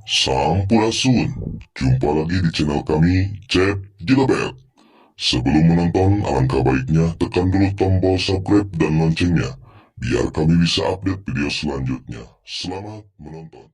Sampurasun. Jumpa lagi di channel kami, Cep Jilabet. Sebelum menonton, alangkah baiknya tekan dulu tombol subscribe dan loncengnya, biar kami bisa update video selanjutnya. Selamat menonton.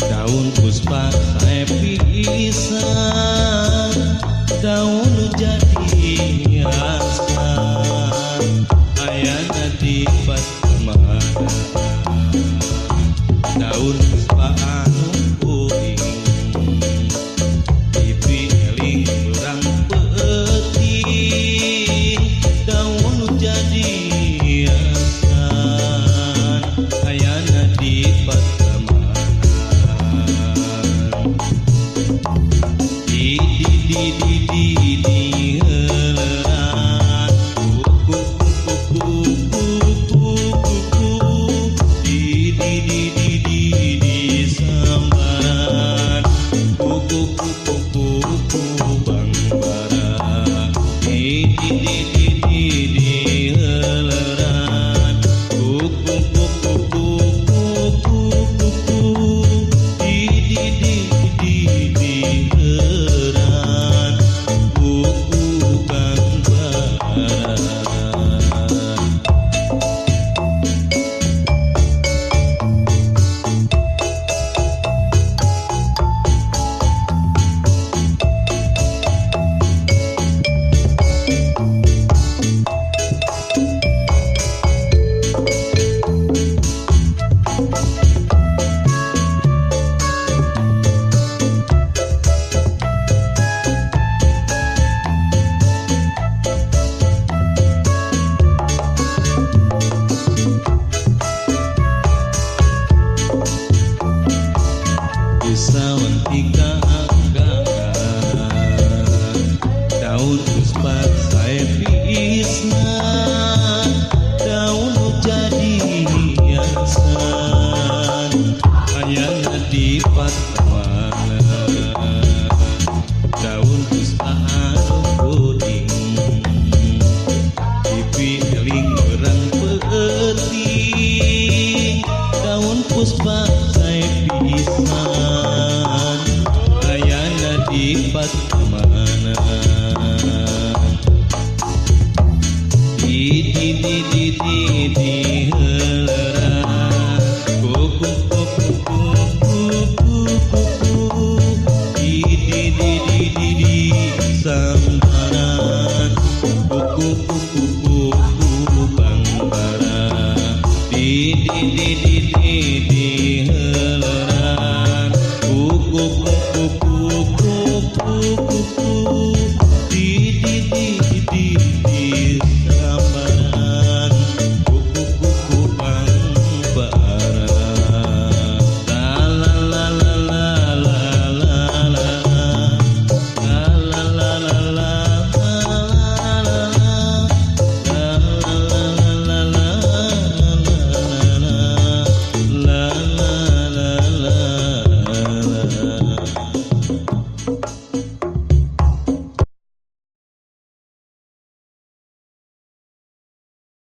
Daun puspa sae pisan, daun jadi hiasan, ayana di patamana. Daun puspa anu kuring, dipieling berang peuting, daun jadi hiasan, ayana di patamana. Di heuleran kuku kuku kuku kuku di sambaran kuku kuku kuku bangbara di heuleran kuku kuku kuku kuku di Sawantika anggangan, daun puspa sae pisan, daun jadi hiasan, ayana di patamana. Daun puspa anu kuring, dipieling berang peuting, daun puspa sae pisan, ayana di patamana. Di heuleran